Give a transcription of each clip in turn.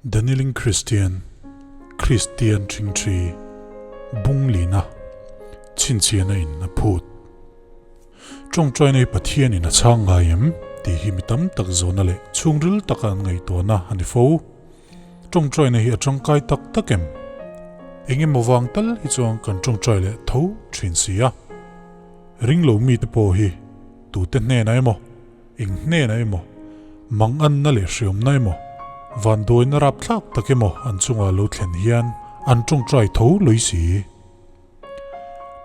The Kneeling Christian, Kristian Ṭhingṭhi, Bung Lina, Chhinchhiahna in a phut. Ṭawngṭaina hi Pathian in a chhang ngai em? tih hi mi tam tak zawhna leh chhungril taka an ngaihtuahna a ni fo. Ṭawngṭaina hi a ṭangkai tak tak em? Eng emaw vang tal hi chuan kan ṭawngṭai leh tho ṭhin si a. Ringlo mite pawh hi tute hnenah emaw, eng hnenah emaw, manganna leh hriamna emaw, vanduaina rapthlak tak emaw an chungah lo thlen hian an ṭawngṭai tho lui si.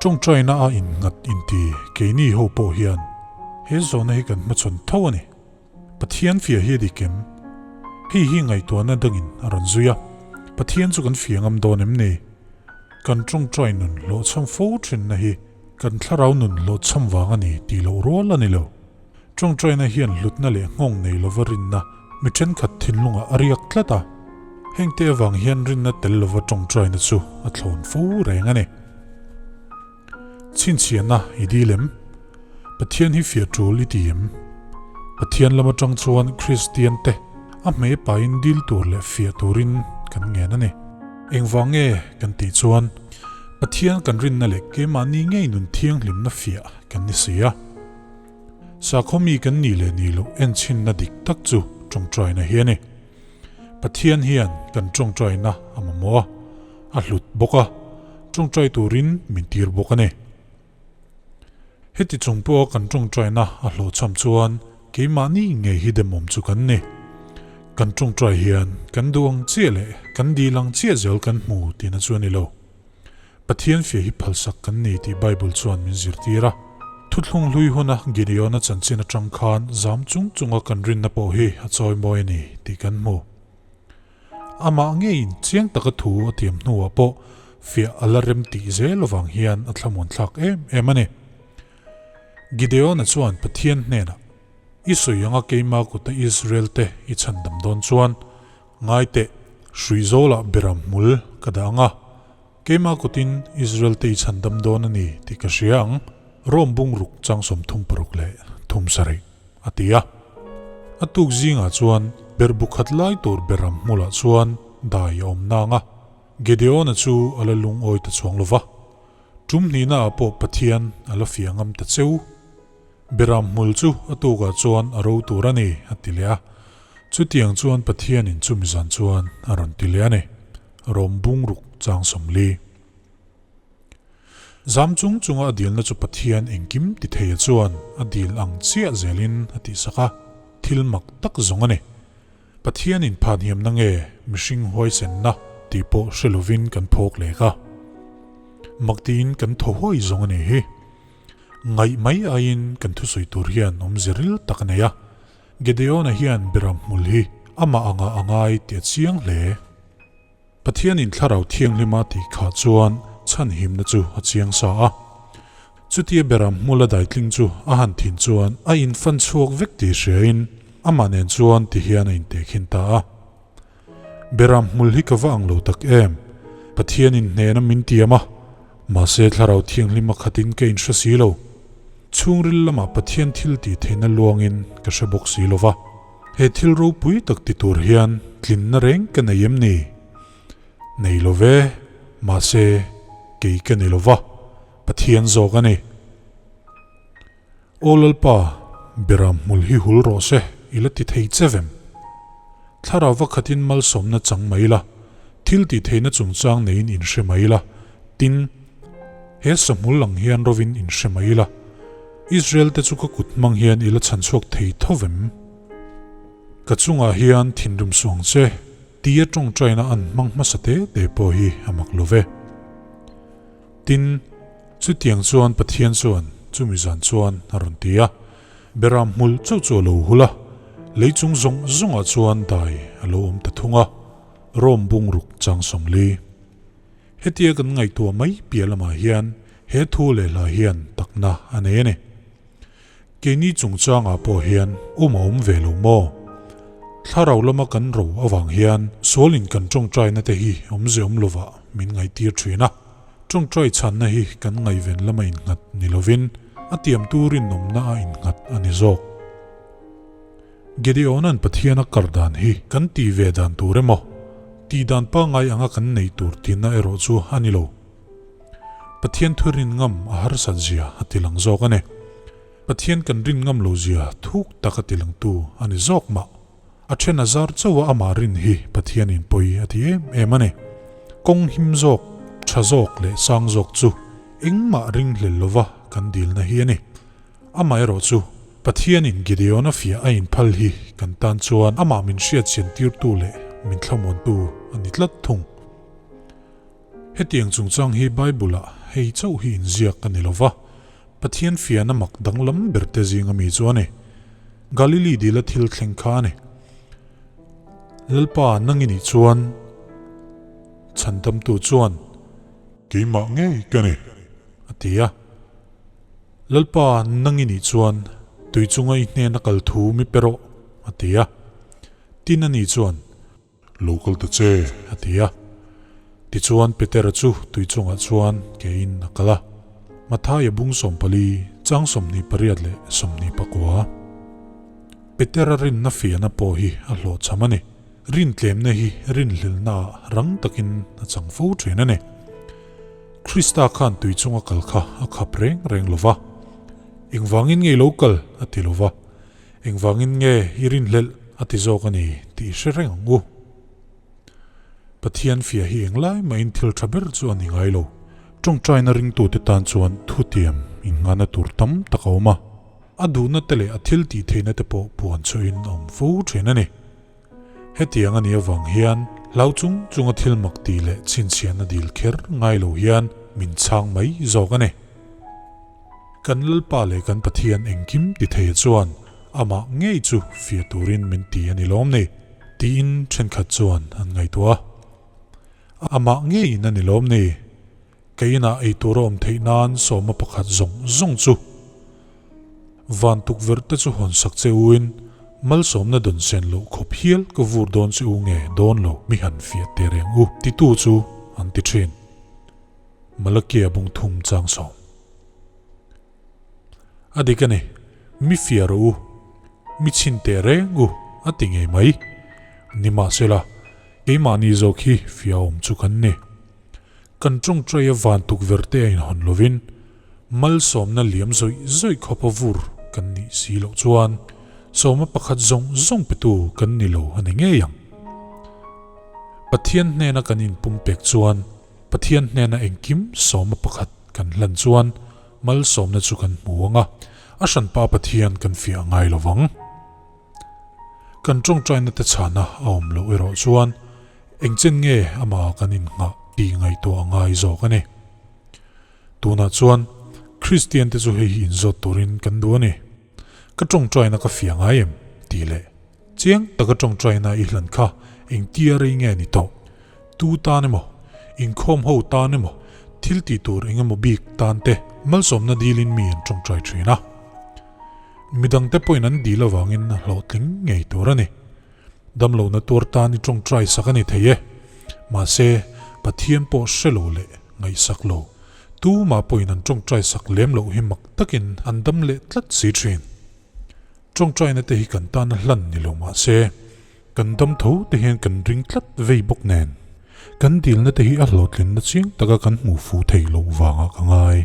Ṭawngṭaina a innghat inti keini ho pawh hian he zawhna hi kan hmachhawn tho a ni. Pathian fiah hi a dik em? Hei hi ngaihtuahna dangin a rawn zui a, Pathian chu kan fiah ngam dawn em ni? Kan ṭawngṭai nun hlawhchham fo ṭhinna hi kan thlarau nun hlawhchham vang a ni tih loh rual a ni lo. Ṭawngṭaina hian hlutna leh nghawng nei lova rinna mi ṭhenkhat thinlungah a riak tlat a, hengte avang hian rinna tel lova ṭawngṭaina chu a thlawn fo reng a ni. Chhinchhiahna i dil em? Pathian hi fiah ṭul i ti em? Pathian lam aṭang chuan Kristian te a hmei pain dil tur leh fiah turin kan ngen a ni. Engvang nge kan tih chuan Pathian kan rinna leh keimahni ngei nun thianghlimna fiah kan ni si a. Sakhaw mi kan nih leh nih loh enchhinna dik tak chu ṭawngṭaina hi a ni. Pathian hian kan ṭawngṭaina a mamawh a, a hlut bawk a, ṭawngṭai turin min tir bawk a ni. Heti chung pawha kan ṭawngṭaina a hlawhchham chuan keimahni ngei hi demawm chu kan ni. Kan ṭawngṭai hian kan duh ang chiah leh kan dil ang chiah zel kan hmu tihna chu a ni lo. Pathian fiah hi phalsak kan ni tih Bible chuan min zirtir a. Thuthlung hlui huna Gideona chanchin atang khan zam chung chunga kan rinna pawh hi a chawi mawi a ni tih kan hmu. Amah ngeiin chiang taka thu a tiam hnuah pawh fiah a la rem tih zel avang hian a thlamuan thlak em em a ni. Gideona chuan Pathian hnenah, I sawi anga keima kuta Israel te i chhandam dawn chuan, Ngai teh, hrui zawlah beram hmul ka dah ang a, keimah kutin Israel te i chhandam dawn a ni tih ka hria ang, Rome bungruk chang 36 leh thum sarih, a ti a. A tuk zingah chuan berhbu khat lai tur beram hmulah chuan dai a awm nang a, Gedeona chu a la lungawi ta chuang lo va. Tum hnihnaah pawh Pathian a la fiah ngam ta cheu. Beram hmul chu a tukah chuan a ro tur a ni, a ti leh a. Chutiang chuan Pathianin chumi zan chuan a rawn ti leh a ni. Rawm bungruk chang 40. Zam chung chunga a dilna chu Pathian engkim ti theia chuan a dil ang chiah zelin a tihsak a, thil mak tak zawng a ni. Pathianin phanhiamna nge mihring huaisenna tih pawh hre lovin kan phawk lek a. Mak tiin kan thaw huai zawng a ni hi. Ngaih mai aiin kan thusawi tur hian awmze ril tak a nei a, Gedeona hian Beram hmul hi amah anga a ngai tih a chiang hle. Pathianin Thlarau Thianghlima tih khah chuan chhanhimna chu a chiang sa a. Chutia Beram hmula daitling chu a han thin chuan a infan chhuak vek tih hriain amah nen chuan ti hian a intehkhin ta a. Beram hmul hi ka va ang lo tak em? Pathianin hnena min tiam a, mahse Thlarau Thianghlima khatin ka inhre si lo. Chhungril lamah Pathian thil tih theihna luangin ka hre bawk si lo va. He thil ropui tak ti tur hian tlinna reng ka nei em ni? Nei lo ve, mahse kei ka ni lo va, Pathian zawk a ni. Aw Lalpa, Beram hmul hi hul rawh se, i la ti thei che vem. Thlarau va khatin malsawmna chang mai la, thil tih theihna chungchang neiin inhre mai la, tin, he sahmul ang hian rovin inhre mai la, Israel te chu ka kut hmang hian i la chhan chhuak thei tho vem. Ka chungah hian thinrim suh ang che, tia tawngtaina an hmang hmasa te te pawh hi a mak lo ve. Tin, chutiang chuan Pathian chuan chumi zan chuan a rawn ti a, Beram hmul chauh chu a lo hul a, lei chung zawng zawngah chuan dai a lo awm ta thung a, Rom bungruk chang 40. Hetia kan ngaihtuah mai piah lamah hian he thu leh hla hian takna a nei a ni. Keini chungchangah pawh hian awm a awm ve lo maw? Thlarau lama kan ro avang hian sualin kan tawngtaina te hi awmze awm lovah min ngaihtir thin a. Tawngtai chhanna hi kan ngaihven lama innghat ni lovin a tiamtu rinawmna a innghat a ni zawk. Gideona'n Pathian a kar dan hi kan tih ve dan tur emaw? Tihdan pangngai anga kan neih tur tihna erawh chu a ni lo. Pathian thu rin ngam a harsat zia a ti lang zawk a ni. Pathian kan rin ngam lo zia thuk tak a ti langtu a ni zawk mah. A then a zar chauh a amah rin hi Pathianin pawi a ti em em a ni. Kawng him zawk, tha zawk leh sang zawk chu engmah ringhlel lova kan dilna hi a ni. Amaherawh chu Pathianin Gideon-a fiah a inphal hi kan tan chuan amah min hriatchian tirtu leh min thlamuantu a ni tlat thung. Hetiang chungchang hi Bible-ah hei chauh hi inziak a ni lova, Pathian fiahna mak danglam berte zinga mi chu a ni. Galili dila thil thleng kha a ni. Lalpa nang i nih chuan chhandamtu chuan. Keimah ngei ka ni, a ti a. Lalpa nang i nih chuan tui chunga i hnena kal thu mi pe rawh, a ti a. Tin a ni chuan. Lo kal ta che, a ti a. Tichuan Petera chu tui chungah chuan keiin a kal a. Mathaia bung 14, chang 28 leh 24. Petera rinna fiahna pawh hi a hlawhchham a ni. Rintlemna hi rinhlelhnaah rang takin a chang fo thin a ni. Krista khan tui chunga kal kha a khap reng reng lo va. Engvangin nge i lo kal? a ti lo va. Engvangin nge i rinhlelh a ti zawk a ni tih i hre reng ang u. Pathian fiah hi englai mahin thil tha ber chu a ni ngai lo. Tawngtaina ringtute tan chuan thutiam innghahna tur tam tak a awm a, a duhna te leh a thil tih theihna te pawh puan chhuahin a awm fo thin a ni. Hetiang a nih avang hian hlau chung chunga thil mak tih leh chhinchhiahna dil kher ngai lo hian min chhang mai zawk a ni. Kan Lalpa leh kan Pathian engkim ti thei chuan amah ngei chu fiah turin min ti a ni lawm ni? tiin thenkhat chuan an ngaihtuah a. Amah ngeiin a ni lawm ni? Ka inah ei tur a awm theih nan sawma pakhat zawng zawng chu van tukverh te chu hawn sak che uin malsawmna dawn sen loh khawp hial ka vur dawn che u nge dawn lo mi han fiah teh reng u titu chu an ti thin. Malakia bung thum chang sawm. A dik a ni, mi fiah rawh u, mi chhin teh reng u a ti ngei mai. Nimahsela, keimahni zawk hi fiah awm chu kan ni. Kan tawngtai a van tukverh te a inhawn lovin, malsawmna liam zawih zawih khawpa vur kan nih si loh chuan sawma pakhat zawng zawng petu kan ni lo a ni ngei ang. Pathian hnena kan inpumpek chuan Pathian hnena engkim sawma pakhat kan hlan chuan malsawmna chu kan hmu ang a, a hranpa Pathian kan fiah ngai lo vang. Kan tawngtaina te chhana a awm loh erawh chuan engchen nge amah kan innghah tih ngaihtuah a ngai zawk a ni. Tunah chuan Kristian te chu hei hi inzawt turin kan duh a ni. Ka tawngtaina ka fiah ngai em? tih leh Chiang taka tawngtaina i hlan kha engtia rei nge ni tawh? Tu tan emaw, inkhawm ho tan emaw, thil tih tur eng emaw bik tan te malsawmna dilin mi an tawngtai thin a. Midangte pawhin an dil avangin a hlawhtling ngei tur a ni. Damlohna tuar tan i tawngtai sak a ni thei e. Mahse, Pathian pawh hre lo leh ngaihsak lo, tumah pawhin an tawngtai sak lem loh hi mak takin an dam leh tlat si thin. Tawngtaina te hi kan tana hlan ni lo mah se, kan dam tho te hian kan ring tlat vei bawk nen, kan dilna te hi a hlawhtlinna chiang taka kan hmuh fuh theih loh vangah ka ngai.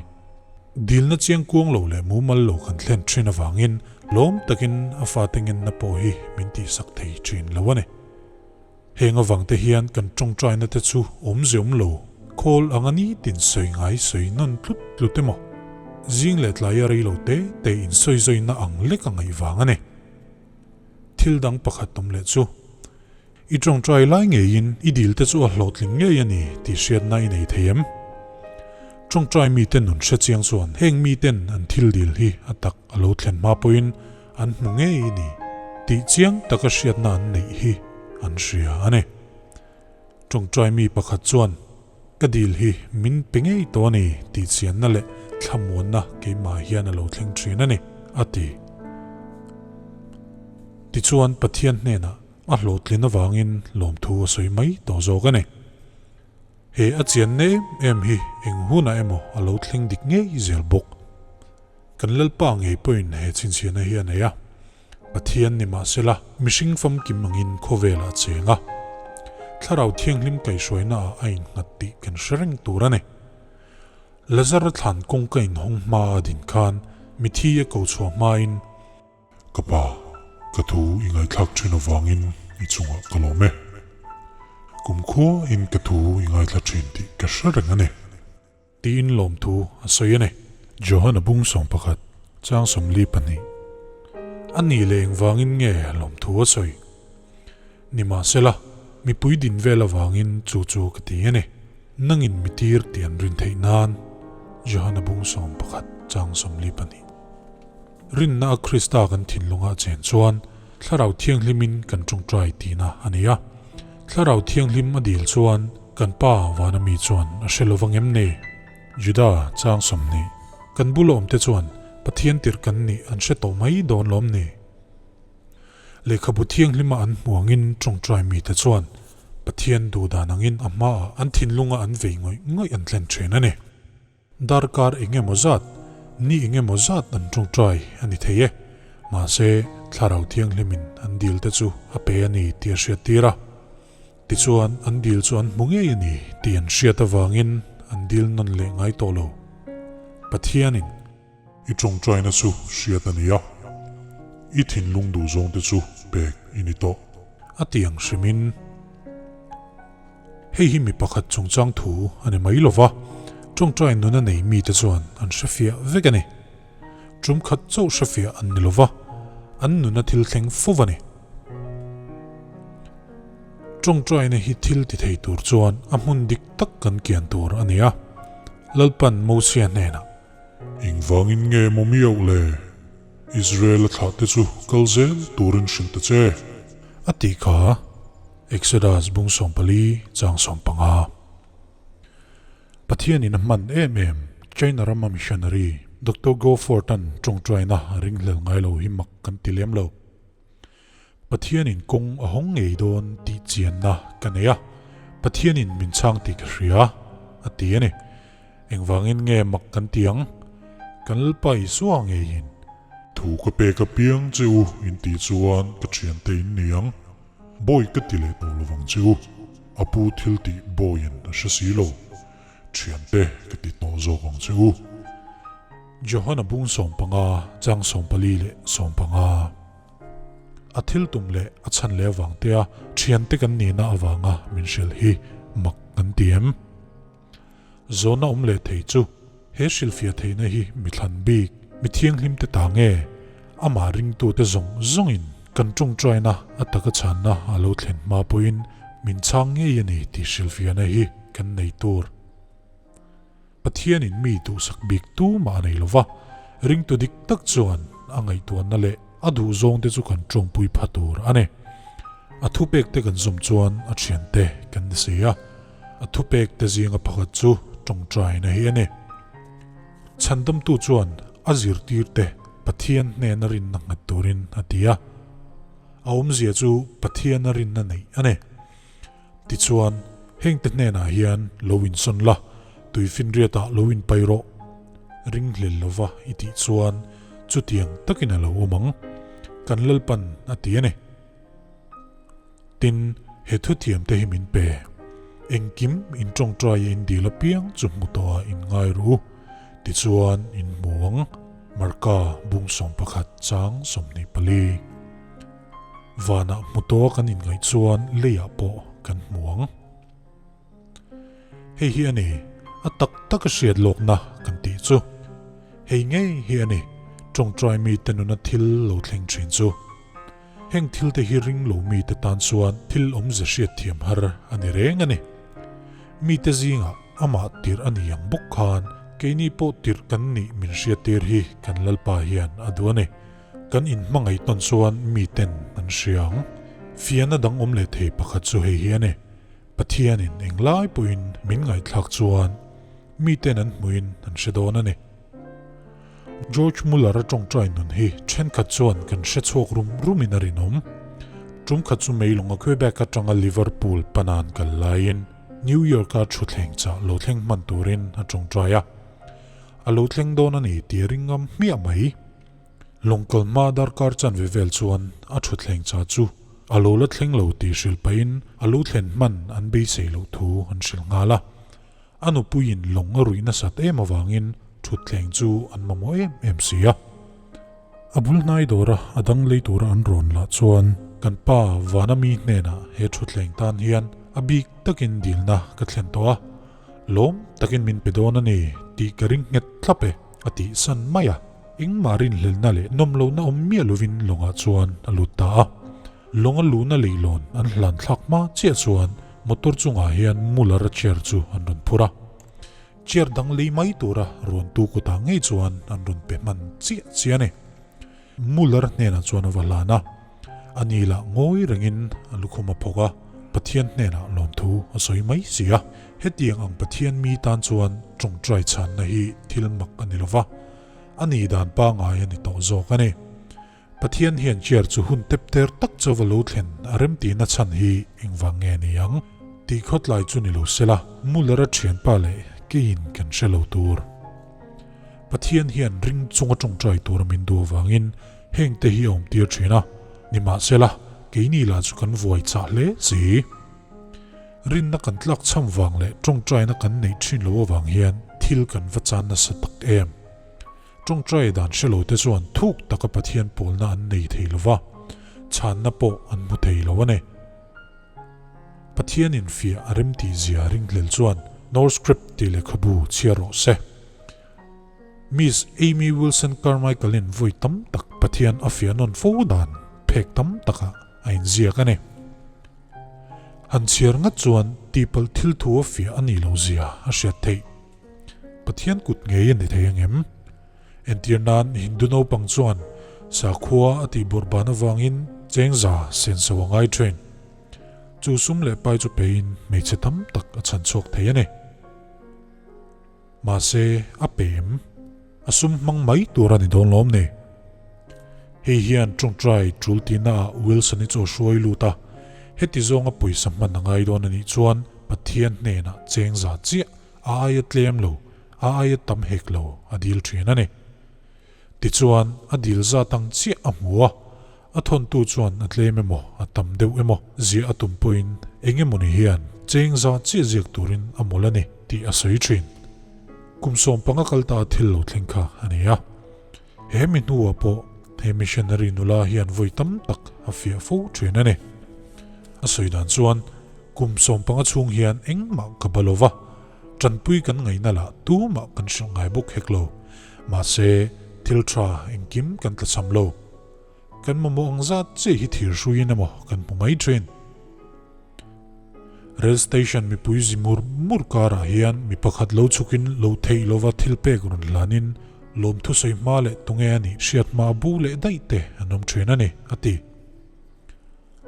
Dilna chiang kuang lo leh mumal lo kan thlen thin avangin lawm takin a fate ngenna pawh hi min tihsak thei thin lo a ni. Heng avang te hian kan tawngtaina te chu awmze awm lo, khawl anga nitin sawi ngai sawi nawn tlut tlut emaw, zing leh tlaia rei lo te te insawi zawina ang lek a ngaih vang a ni. Thil dang pakhat awm leh chu, i tawngtai lai ngeiin i dil te chu a hlawhtling ngei a ni tih hriatna i nei thei em? Tawngtai mite nun hre chiang chuan heng miten an thil dil hi a tak a lo thlen hma pawhin An hmu ngei ni tih chiang taka hriatna an neih hi an hria a ni. Tawngtai mi pakhat chuan, Ka dil hi min pe ngei tawh a ni tih chianna leh thlamuanna keimah hian a lo thleng thin a ni, a ti. Tichuan Pathian hnenah a hlawhtlin avangin lawmthu a sawi mai tawh zawk a ni. He a chianna em em hi eng hunah emaw a lo thleng dik ngei zel bawk. Kan Lalpa ngei pawhin he chhinchhiahna hi a nei a, Pathian ni mahsela mihring famkim angin khawvelah a cheng a. Thlarau Thianghlim kaihhruainaah a innghat tih kan hre reng tur a ni. Lazara thlan kawngka inhawng hma a din khan mithi a ko chhuah hmain, Ka pa, ka thu i ngaihthlak thin avangin i chungah ka lawm e. Kumkhua in ka thu i ngaithla thin tih ka hre reng a ni. Tiin lawmthu a sawi a ni. Johana bung 11, chang 42. A nih leh engvangin nge lawmthu a sawi? Nimahsela, mipui din vel avangin chu chu ka ti a ni. Nangin mi tir tih an rin theih nan. Johana bung 11, chang 42. Rinna a Krista kan thinlunga chen chuan Thlarau Thianghlimin kan tawngtai tihna a ni a. Thlarau Thianghlim a dil chuan kan Pa vana mi chuan a hre lo vang em ni? Juda chang 20. Kan bula awmte chuan Pathian tirh kan nih an hre tawh mai dawn lawm ni? Lehkhabu Thianghlima an hmu angin tawngtai mite chuan Pathian duhdan angin a hmaah an thinlunga an vei ngawih ngawih an thlen thin a ni. Darkar eng emaw zat, ni eng emaw zat an tawngtai a ni thei e. Mahse, Thlarau Thianghlimin an dil te chu a pe a ni tih a hriattir a. Tichuan, an dil chu an hmu ngei a ni tih an hriat avangin an dil nawn leh ngai tawh lo. Pathianin. I tawngtaina chu hriat a ni a, i thinlung duhzawng te chu pek i ni tawh. A ti ang hrimin, Hei hi mi pakhat chungchang thu a ni mai lova, tawngtai nuna nei mite chuan an hrefiah vek a ni. Tum khat chauh hrefiah an ni lova, an nuna thil thleng fo a ni. Tawngtaina hi thil ti thei tur chuan a hmun dik tak kan kian tur a ni a, Lalpan Mosia hnenah. Engvangin nge maw miauh le? Israel-a thlahte chu kal zel turin hrilh ta che. A tih kha Exodus bung 14 chang 15. Pathianin a hman em em China rama missionary Doctor Goforth-a'n tawngtaina a ringhlel ngai lo hi mak kan ti lem lo. Pathianin kawng a hawng ngei dawn tih chianna ka nei a, Pathianin min chhang tih ka hria, a ti a ni. Engvangin nge mak kan ti ang? Kan Lalpa Isua ngeiin. Thu ka pek apiang che u in tih chuan ka thiante in ni ang. Bawi ka ti leh tawh lovang che u. A pu thil tih bawiin a hre si lo. Thiante ka ti tawh zawk ang che u. Johana bung 15 chang 14 leh 15. A thil tum leh a chhan leh avang tea thiante kan nihna avanga min hrilh hi mak kan ti em? Zawhna awm leh thei chu he hrilhfiah theihna hi mi thlan bik, mi thianghlim te ta nge? Amah ringtute zawng zawngin kan tawngtaina a taka chhanna a lo thlen hma pawhin min chhang ngei a ni tih hrilhfiahna hi kan nei tur. Pathianin mi duhsak bik tumah a nei lo va, ringtu dik tak chuan a ngaihtuahna leh a duhzawngte chu kan tawngpui pha tur a ni. A thupekte kan zawm chuan a thiante kan ni si a, a thupekte zinga pakhat chu tawngtaina hi a ni. Chhandamtu chuan a zirtirte Pathian hnena rinna nghat turin a ti a, a awmzia chu Pathiana rinna neih a ni. Tichuan, hengte hnenah hian lo insawn la, tuifinriatah lo inpai rawh. Ringhlel lova i tih chuan chutiang takin a lo awm ang, kan Lalpan a ti a ni. Tin, he thuthiamte hi min pe. Engkim in tawngtai a in dil apiang chu hmu tawhah in ngai ru. Tichuan, in hmu ang, Marka bung 11 chang 24. Vanah hmu tawh kan inngaih chuan leiah pawh kan hmu ang. Hei hi a ni, a tak tak a hriat lawkna kan tih chu. Hei ngei hi a ni, tawngtai mite nuna thil lo thleng thin chu. Heng thilte hi ring lo mite tan chuan thil awmze hriat thiam har a ni reng a ni. Mite zingah amah tirh a ni ang bawk khan keini pawh tirh kan nih min hriattir hi kan Lalpa hian a duh a ni. Kan inhmangaih tawn chuan miten an hria ang. Fiahna dang awm leh thei pakhat chu hei hi a ni. Pathianin englai pawhin min ngaihthlak chuan miten an hmuhin an hre dawn a ni. George Muller-a tawngtai nun hi thenkhat chuan kan hre chhuak rum rumin a rinawm. Tum khat chu Meilawnga Quebec atanga Liverpool pana an kal laiin New York-a thutthleng chah lo thleng hman turin a tawngtai a. A lo thleng dawn a ni tih a ring ngam hmiah mai. Lawng kal hma darkar chanve vel chuan a thutthleng cha chu. a lo la thleng lo tih hrilh pahin a lo thlen hman an beisei loh thu an hrilh nghal a. A nupuiin lawng a ruih nasat em avangin thutthleng chu an mamawh em em si a. A bul hnai dawra a dang lei tura an rawn lah chuan kan pa Vana mi hnenah he thutthleng tan hian a bik takin dilna ka thlen tawh a, lawm takin min pe dawn a ni tih ka ring nghet thlap e a tih san mai a. Engmah rinhlelhna leh nawm lohna awm miah lovin lawngah chuan a lut ta a. Lawng a luhna leihlawn an hlan thlak hma chiah chuan motor chungah hian Muller-a chair chu an rawn phur a. Chair dang lei mai tura rawntu kutah ngei chuan an rawn pe hman chiah chiah a ni. Muller hnenah chuan a va hlan a, a ni lah ngawi rengin a lukhum a phawk a, Pathian hnenah lawmthu a sawi mai si a. Hetiang ang Pathian mi tan chuan tawngtai chhanna hi thil mak a ni lova, a nih dan pangngai a ni tawh zawk a ni. Pathian hian chair chu hun tep ter tak chauva lo thlen a remtihna chhan hi engvang nge ni ang? Tih khawtlai chu ni lo sela, Muller-a thianpa leh keiin kan hre lo tur. Pathian hian ring chunga tawngtai tura min duh avangin hengte hi a awmtir thin a, nimahsela keini lah chu kan vuai chah hle si. Rinna kan tlak chham vang leh tawngtaina kan neih thin lo avang hian thil kan va chan nasa tak em? Tawngtai dan hre lo te chuan thuk taka Pathian pawlna an nei thei lo va, chhanna pawh an hmu thei lo a ni. Pathian infiah a remtih zia ringhlel chuan North Script tih lehkhabu chhiar rawh se. Miss Amy Wilson Carmichael-in vawi tam tak Pathian a fiah nawn fo dan phek tam takah a inziak a ni. Han chhiar ngat chuan tihpalh thil thu a fiah a nih loh zia a hriat theih. Pathian kut ngei a ni thei angem? Entir nan Hindu naupang chuan sakhua a tih bawrhban avangin chengza senso a ngai thin. Chu sum leh pai chu peiin hmeichhe tam tak a chhan chhuak thei a ni. Mahse a pe em? A sum hmang mai tur a ni dawn lawm ni? Hei hian tawngtai tul tihna ah Wilson-i chu a hruai lut a, heti zawnga pawisa hman a ngai dawn a nih chuan Pathian hnenah chengza chiah a aia tlem lo, a aia tam hek lo a dil thin a ni. Tichuan, a dil zat ang chiah a hmu a, a thawntu chuan a tlem emaw, a tam deuh emaw ziah a tum pawhin eng emawni hian cheng zat chiah ziak turin a mawlh a ni tih a sawi thin. Kum 15 kal ta thil lo thleng kha a ni a. He mi hnuah pawh he missionary nula hian vawi tam tak a fiah fo thin a ni. A sawi dan chuan kum 15 chhung hian engmah ka ba lova, tanpui kan ngaihna lah tumah kan hrilh ngai bawk hek lo. Mahse, thil tha engkim kan tlachham lo. Kan mamawh ang zat chiah hi thir hruiin emaw kan hmu mai thin. Rail station mipui zi mur mur karah hian mi pakhat lo chhukin lo theih lova thil pek rawn hlanin lawmthu sawi hma leh tunge a nih hriat hma bu leh daih te an awm thin a ni, a ti.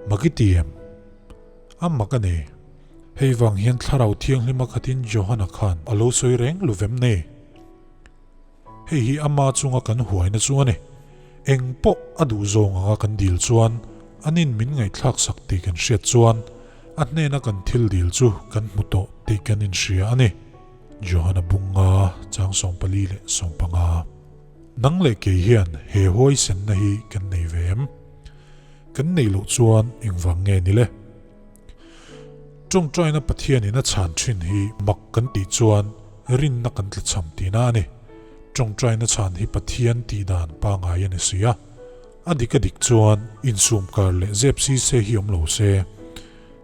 Mak i ti em? A mak a ni. Hei vang hian Thlarau Thianghlima khatin Johana khan a lo sawi reng lo vem nei. Hei hi ama chunga kan huaina chu a ni. Eng pawh a duh zawng anga kan dil chuan anin min ngaihthlak sak tih kan hriat chuan a hnena kan thil dil chu kan hmu tawh tih kan inhria a ni. Johana Bunga chang 14 leh 15. Nang leh kei hian he huaisenna hi kan nei ve em? Kan neih loh chuan engvang nge ni le? Tawngtaina Pathianin a chhan thin hi mak kan tih chuan rinna kan tlachham tihna a ni. Tawngtaina chhan hi Pathian tih dan pangngai a ni si a. A dik a dik chuan insum kar leh zep si se hi awm lo se.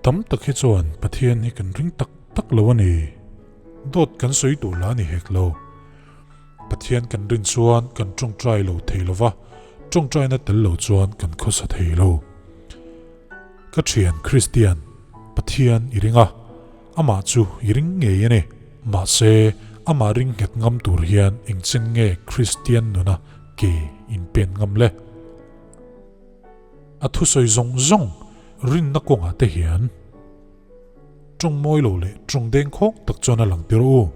Tam tak hi chuan Pathian hi kan ring tak tak lo a ni. Dawt kan sawi tur lah a ni hek lo. Pathian kan rin chuan kan tawngtai lo thei lo va, tawngtaina tel lo chuan kan khawsa thei lo. Ka thian Kristian, Pathian i ring a, amah chu i ring ngei a ni. Mahse, amah ring nghet ngam tur hian engchen nge Kristian nuna ke inpen ngam le? A thusawi zawng zawng rinna kawngah te hian tawng mawi lo leh tawng deng khawng tak chuan a lang tir u.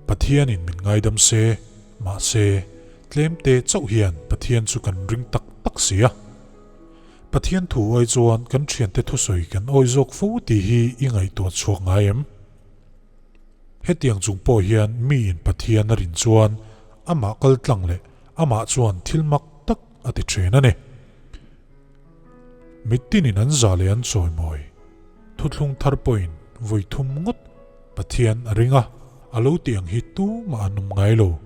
Pathianin min ngaidam se, mahse, tlemte chauh hian Pathian chu kan ring tak tak si a. Pathian thu ai chuan kan thiante thusawi kan awi zawk fo tih hi i ngaihtuah chhuak ngai em? Hetiang chung pawh hian miin Pathian a rin chuan amah kal tlang leh amah chuan thil mak tak a ti thin a ni. Mitinin an zah leh an chawimawi. Thuthlung thar pawhin vawi thum ngawt Pathian a ring a, a lo tih ang hi tumah an awm ngai lo,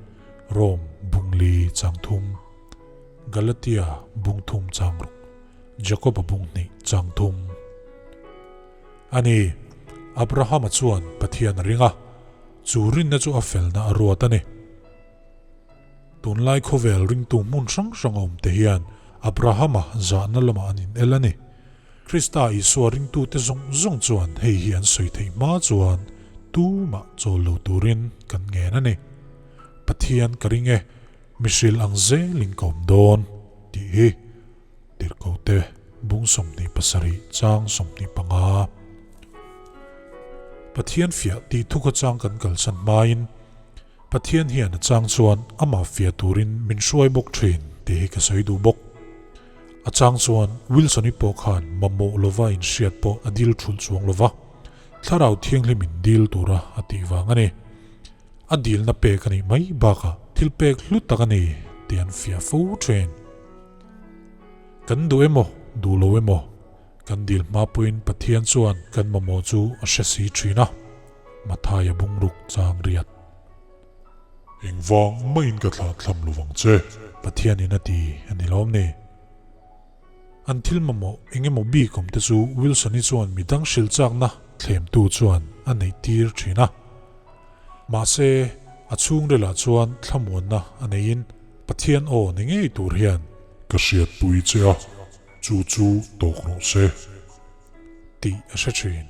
Rome bungli chang thum, Galatia bung thum chang ruk, Jakoba bung hnih chang thum. A ni, Abrahama chuan Pathian a ring a, chu rinna chu a felna a ruat a ni. Tunlai khawvel ringtu hmun hrang hrang a awmte hian Abrahama zahna lamah an inel a ni. Krista Isua ringtute zawng zawng chuan hei hi an sawi theih hma chuan tumah chawl lo turin kan ngen a ni. Pathian ka ring e, mihrilh ang zelin ka awm dawn, tih hi Tirhkohte bung 27 chang 25. Pathian fiah tih thukha chang kan kalsan hmain Pathian hian a chang chuan amah fiah turin min hruai bawk thin tih hi ka sawi duh bawk. A chang chuan Wilson-i pawh khan mamawh lova inhriat pawh a dil thulh chuang lova, Thlarau Thianghlim in dil tura a tih vang a ni. A dilna pek a nih mai bakah thil pek hlu tak a ni tih an fiah fo thin. Kan duh emaw, duh lo emaw, kan dil hma pawhin Pathian chuan kan mamawh chu a hre si thin a. Mathaia bungruk chang riat. Engvang maiin ka thlah thlam lo vang che. Pathianin a ti a ni lawm ni? An thil mamawh eng emaw bik awm te chu Wilson-i chuan midang hrilh chakna thlemtu chuan a neih tir thin a. Mahse, a chhungrilah chuan thlamuanna a neiin Pathian aw ni ngei tur hian. Ka hriatpui che a, chu chu tawk rawh se. Tih a hre thin.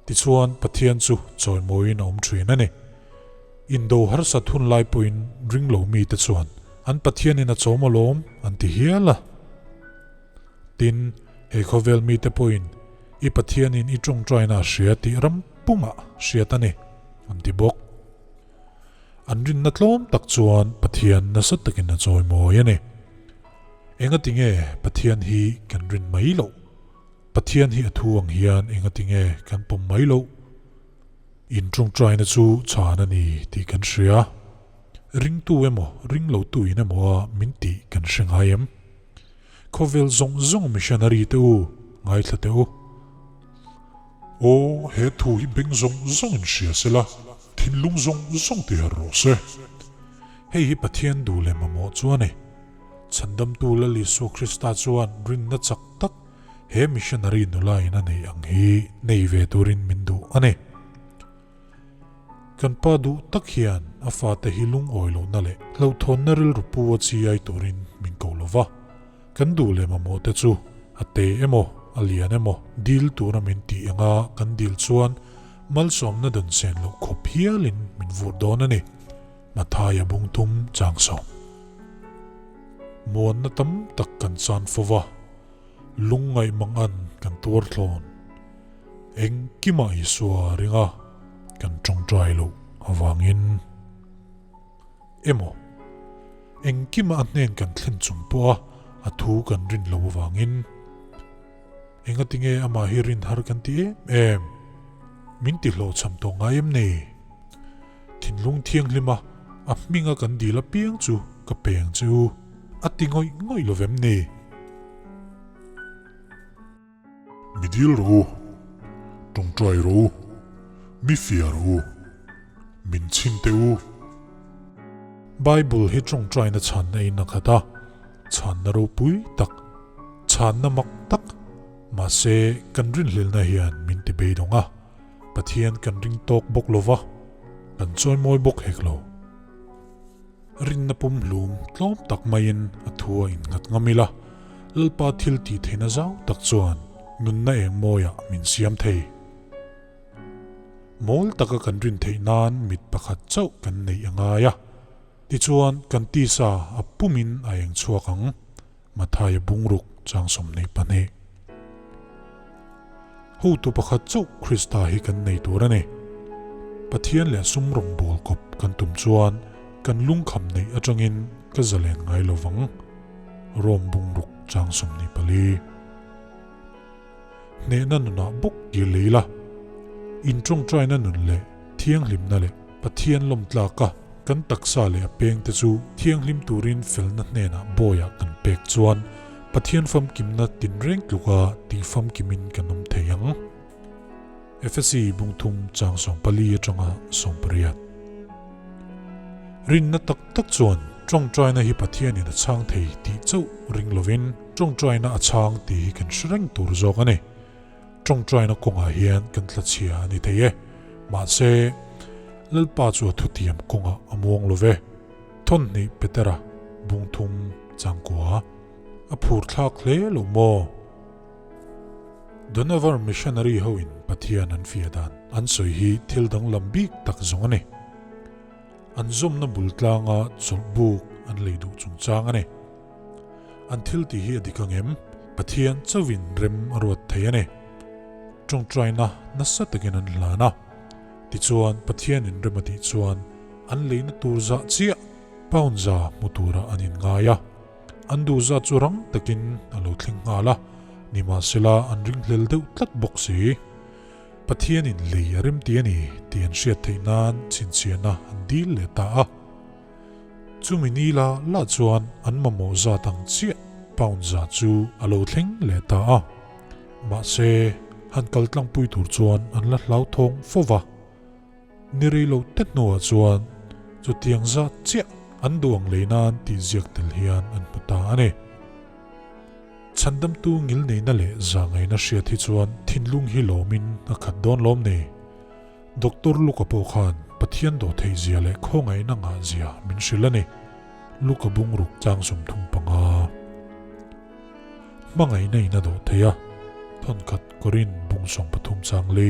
Tichuan, Pathian chu chawimawiin a awm thin a ni. Indo harsat hun lai pawhin ring lo mite chuan an Pathianin a chawm alawm an ti hial a. Tin, he khawvel mite pawhin i Pathianin i tawngtaina a hria tih ram pumah hriat a ni, an ti bawk. An rinna tlawm tak chuan Pathian nasa takin a chawimawi a ni. Engatinge Pathian hi kan rin mai loh? Pathian hi a thu ang hian engatinge kan pawm mai loh? In tawngtaina chu chhan a ni tih kan hria. Ringtu emaw, ringlotu in emaw a min tih kan hre ngai em? Khawvel zawng zawng missionary te u, ngaithla teh u. Aw, he thu hi beng zawng zawng in hria sela, thinlung zawng zawng ti harh rawh se. Hei hi Pathian duh leh mamawh chu a ni. Chhandamtu Lal Isua Krista chuan rinna chak tak he missionary nula in a neih ang hi nei ve turin min duh a ni. Kan pa duh tak hian a fate hi lungawi lohna leh hlauhthawnna rilru pu a chi ai turin min ko lo va, kan duh leh mamawh te chu a te emaw a lian emaw dil tura min tih anga kan dil chuan malsawmna dawn sen loh khawp hialin min vur dawn a ni. Mathaia bung thum chang sawm. Muanna tam tak kan chan fo va, lungngaih mangan kan tuar thlawn. Engkimah Isua ringa kan tawngtai loh avangin emaw, engkimah a hnen kan thlen chung pawha a thu kan rin loh avangin engatinge amah hi rin har kan ti em em? Min ti hlawhchham tawh ngai em ni? Thinlung thianghlima a hminga kan dil apiang chu ka peng che u, a ti ngawih ngawih lo vem ni? Mi dil rawh u, tawngtai rawh u, mi fiah rawh u, min chhin teh u. Bible hi tawngtaina chhanna in a khat a, chhanna ropui tak, chhanna mak tak, mahse kan rinhlelna hian min ti beidawng a. Pathian kan ring tawk bawk lo va, kan chawimawi bawk hek lo. Rinna pumhlum tlawm tak maiin a thu a innghat ngam ila, Lalpa thil tih theihna zau tak chuan nunna eng mawiah min siam thei. Mawl taka kan rin theih nan mit pakhat chauh kan neih a ngai a, tichuan kan tisa a pumin a eng chhuak ang. Mathaia bungruk chang 22. Hotu pakhat chauh Krista hi kan nei tur a ni. Pathian leh sum rawngbâwl kawp kan tum chuan kan lungkham neih aṭangin ka zalen ngai lo vang. Rom bungruk chang 24. Hnehna nunah bawk kir lei la. Inṭawngṭaina nun leh thianghlimna leh Pathian lawmtlaka kan taksa leh a pengte chu thianghlim turin felna hnenah bawiah kan pek chuan. Pathian famkimna tinreng tluka tihfamkimin kan awm thei ang. Efesi bungthum chang 14 atanga 18. Rinna tak tak chuan tawngtaina hi Pathianin a chhang thei tih chauh ring lovin tawngtaina a chhang tih hi kan hre reng tur zawk a ni. Tawngtaina kawngah hian kan tlachhia a ni thei e. Mahse, Lalpa chu a thutiam kawngah a muang lo ve. Thawnhnih Petera bungthum changkua a phur thlak hle lo maw? Donover Missionary ho in Pathian an fiah dan an sawi hi thil danglam bik tak zawng a ni. An zawmna bul tlanga chawlh buk an lei duh chungchang a ni. An thil tih hi a dik ang em? Pathian chauhin rem a ruat thei a ni. Tawngtaina nasa takin an hlan a. Tichuan Pathianin rem a tih chuan an leina tur zah chiah pound za hmu turah an inngai a. An duh zat chu rang takin a lo thleng nghal a, nimahsela an ringhlel deuh tlat bawk si. Pathianin lei a rem ti a ni tih an hriat theih nan chhinchhiahna an dil leh ta a. Chumi ni la la chuan an mamawh zat ang chiah pound za chu a lo thleng leh ta a. Mahse, han kal tlangpui tur chuan an la hlauthawng fo va. Ni rei lo te hnuah chuan chutiang zat chiah an duh ang lei nan tih ziak tel hian an hmu ta a ni. Chhandamtu ngilneihna leh zahngaihna hriat hi chuan thinlung hi lawmin a khat dawn lawm ni. Doctor Luka pawh khan Pathian dawh theih zia leh khawngaihna ngah zia min hrilh a ni. Luka bungruk chang 35. Hmangaihna in a dawh thei a, thawnkhat Korin bung 13 chang li.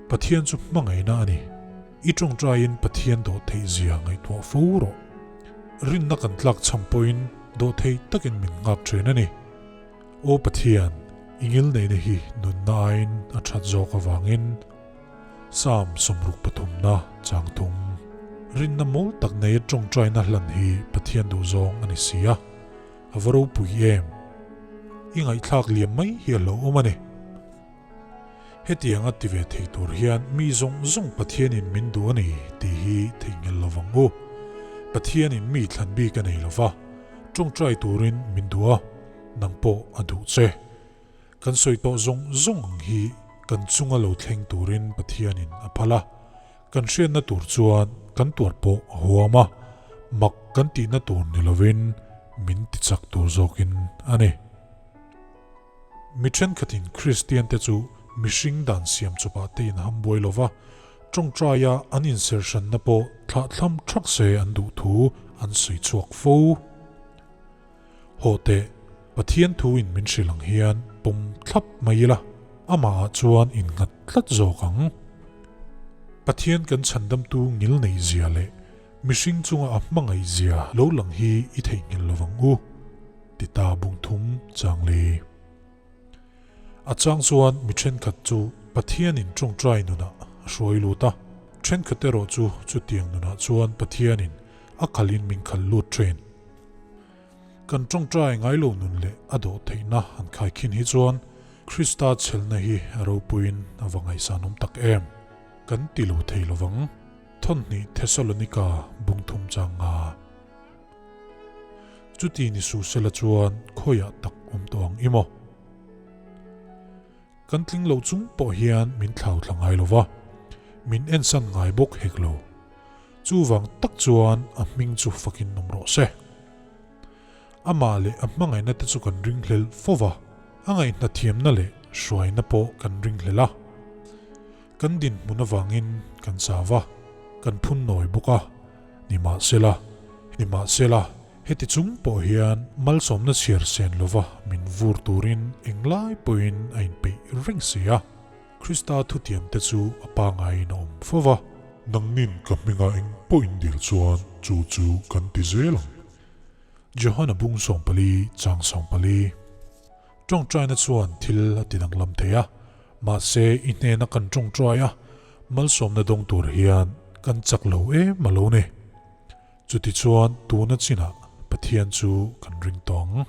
Pathian chu hmangaihna a ni. I tawngtaiin Pathian dawh theih zia ngaihtuah fo rawh. Rinna kan tlak cham pawhin dawh thei takin min nghak thin a ni. Aw Pathian, i ngilneihna hi nunna aiin a that zawk avangin Psalm 63na chang thum. Rinna mawl tak neia tawngtaina hlan hi Pathian duhzawng a ni si a. A va ropui em! I ngaihthlak liam mai hi a hlauhawm a ni. Hetianga ti ve thei tur hian mi zawng zawng Pathianin min duh a ni tih hi theihnghilh lo vang u. Pathianin mi thlan bik a nei lo va, tawngtai turin min duh a, nang pawh a duh che. Kan sawi tawh zawng zawng ang hi kan chunga lo thleng turin Pathianin a phal a, kan hriatna tur chuan kan tuar pawh a huam a, mak kan tihna tur ni lovin min tichak tur zawkin a ni. Mi thenkhatin Kristiante chu mihring dan siam chawpah te in ham buai lova, tawngtaia an inserhranna pawh thlahthlam thak se an duh thu an sawi chhuak fo. Haw teh, Pathian thu in min hrilh ang hian pawm thlap mai ila, amahah chuan innghat tlat zawk ang. Pathian kan chhandamtu ngil nei zia leh mihring chunga a hmangaih zia lo lang hi i theihnghilh lovang u. Ti ta bung thum chang le. A chang chuan mi thenkhat chu Pathianin tawngtai nunah a hruai lut a, thenkhat erawh chu chutiang nunah chuan Pathianin a khalhin min khal lut thin. Kan tawngtai ngai lo nun leh a dawh theihna han khaikhin hi chuan Krista chhelna hi a ropuiin a va ngaihsanawm tak em! Kan ti lo thei lovang. Thawnhnih Thesalonika bung thum chang nga. Chuti ni suh sela chuan khawiah tak awm tawh ang i maw? Kan tling lo chung pawh hian min thlau thla ngai lo va, min ensan ngai bawk hek lo. Chuvang tak chuan a hming chu fakin awm rawh se. Amah leh a hmangaihna te chu kan ringhlel fo va, a ngaihna thiamna leh hruaina pawh kan ringhlel a. Kan dinhmun avangin kan chau va, kan phun nawi bawk a. Nimahsela, nimahsela, heti chung pawh hian malsawmna chhiar sen lova min vur turin englai pawhin a inpeih reng si a. Krista thutiamte chu a pangaiin a awm fo va. Nangnin ka hminga eng pawh in dil chuan chu chu kan ti zel ang. Johana bung 14 chang 14. Tawngtaina chuan thil a ti danglam thei a, mahse i hnena kan tawngtai a, malsawmna dawng tur hian kan chak lo em a lo ni. Chutichuan tuna chinah Pathian chu kan ring tawh ang.